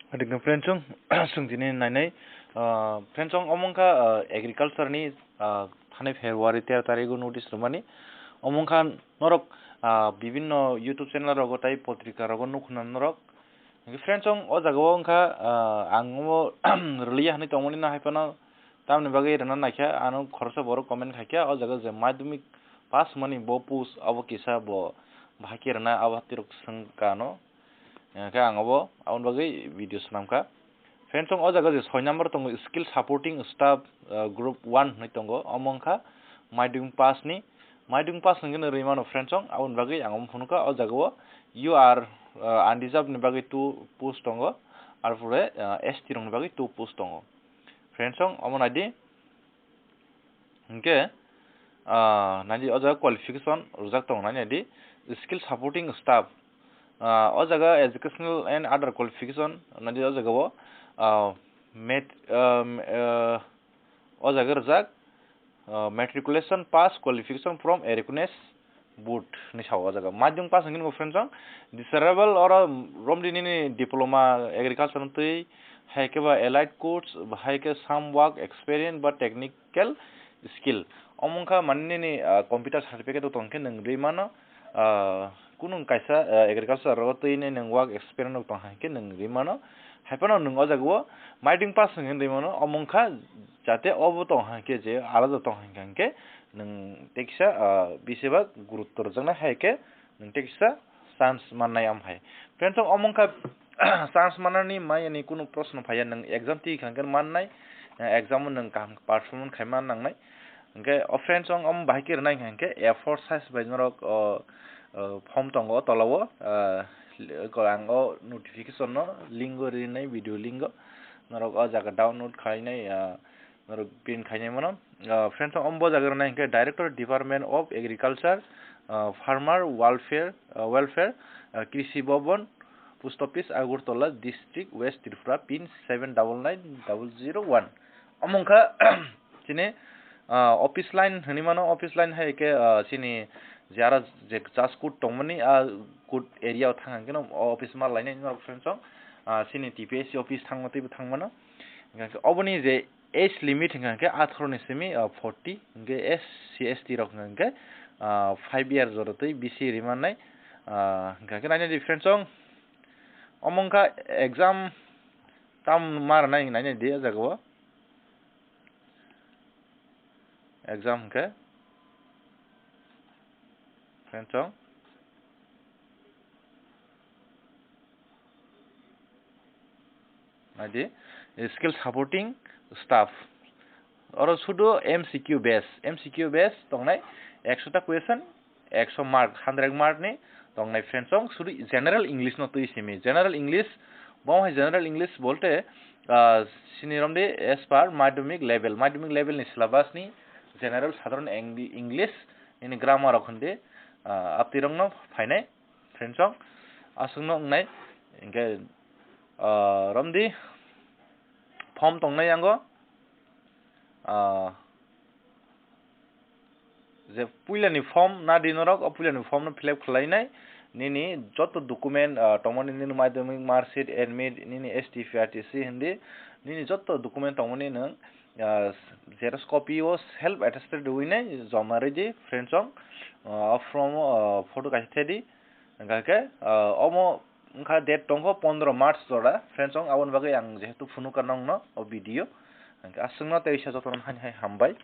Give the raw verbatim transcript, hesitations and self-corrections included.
Adikno friends chong, chwng tini nainai, ah, friends chong, omo wngkha, ah, agriculture ni, ah, thanai February tero tarigo notice rwmani. Omo wngkha norok, ah, bibinno YouTube channel rogo tai potrika rogo nukhuna norok. Hwnkhe friends chong, o jaga o wngkha, ah, ang omo rwliya hinwi tongmani no hai phano tamni bagwi rwna naikha, ano khoroksa borok comment khaikha, o jaga je madhyamik pass mani bo post abo kisa bo bahai khe rwna abo hatirok swngkha ano. Hwnkhe ang abo aboni bagwi video swnamkha. Friends chong, o jaga je soi number tongo, skill supporting staff, ah, group one hinwi tongo, omo wngkha madhyamik pass ni, madhyamik pass hwnkhe no rwi mano friends chong, aboni bagwi ang omo phunukha o jaga o U R, ah, unreserved ni bagwi two post tongo, arpore, ah, S T rok ni bagwi two post tongo. Friends chong, omo naidi. Hwnkhe, ah, naidi o jaga qualification rwjak tongo, naidi skill supporting staff. Ah, o jaga educational and other qualification, naidi o jaga o, ah, met-, ah, m-, ah, o jaga rwjak, ah, matriculation pass qualification from a recognized board ni sao o jaga. Madhyamik pass hwnkhe nukgo friends chong, desirable oro romdi nini diploma agriculture no twi, hai khe ba allied course, hai khe some work experience ba technical skill. Omo wngkha mani nini, ah, computer certificate rok tong khe nwng rwi mano, ah, kunu kaisa, ah, agriculture rogo twi nini nwng work experience rok tong hai khe nwng rwi mano. Hai phano nwng o jaga o madhyamik pass hwnkhe rwi mano, omo wngkha jate obo tong hai khe je alada tong hai khe nwng tekisa, ah, bisi ba gurutto rwjaknai hai khe nwng tekisa chance mannai am hai. Friends chong, omo wngkha chance mannani mayani kunu proshno phaiya, nwng exam twi kha khe mannai, eh, exam o nwng kaham performance khai man nangnai. Hwnkhe o friends chong, omo bahai khe rwnai hwnkhe A four size bai norok o, o, form tongo o tola o, ah, ang o notification no link o rinai, video link o norok o jaga download khainai, ah, norok print khainai mano. Ah, friends, omo bo jaga rwnai hwnkhe Director Department of Agriculture, ah, Farmer Welfare, ah, Welfare, ah, Krishi Bhavan, Post Office, Agartala District, West Tripura, pin seven double nine double zero one. Omo wngkha chini, ah, office line hwnwi mano, office line hai khe, ah, chini jara je chas code tongmani, ah, code area o thang hwnkhe no o office ma lainai norok friends chong, ah, chini T P S C office thangma teibo thang mano. Hwnkhe oboni je age limit hwnkha hwnkhe atharo ni simi, ah, forty, hwnkhe S C S T rok hwnkha hwnkhe, ah, five year jora twi bisi rimannai, ah, hwnkha hwnkhe nainai di friends chong, omo wngkha exam tam ma rwnai nainai di o jaga o. Exam hwnkhe friends chong. Naidi, skill supporting staff. Oro sudu M C Q base, M C Q base tongnai ekso ta question, ekso mark, hundred mark ni tongnai friends chong, sudu general English no twi simi. General English, bo hai general English bolte, ah, sini romdi as per madhyamik level, madhyamik level ni syllabus ni general sadharan Eng-, English, nini grammar rok hwndi, ah, aptirok no phainai. Friends chong, aswkno wngnai, hwnkhe, ah, romdi form tongnai yango, ah, je puilani form nadi norok, o puilani form no fill up khlainai, nini joto document, ah, tongmani nini madhyamik mark sheet, admit, nini S T P R T C hindi, nini joto document tongmani nwng, ah, xerox copy o self attested rwinai joma rwdi, friends chong, ah, from, ah, photo kaisa thedi. Hwnkha khe, ah, omo wngkha date tongkho pondro March jora, friends chong, aboni bagwi ang jehetu phunukha nongno o video. Hwnkhe aswkno tei isa jotono haini hai hambai.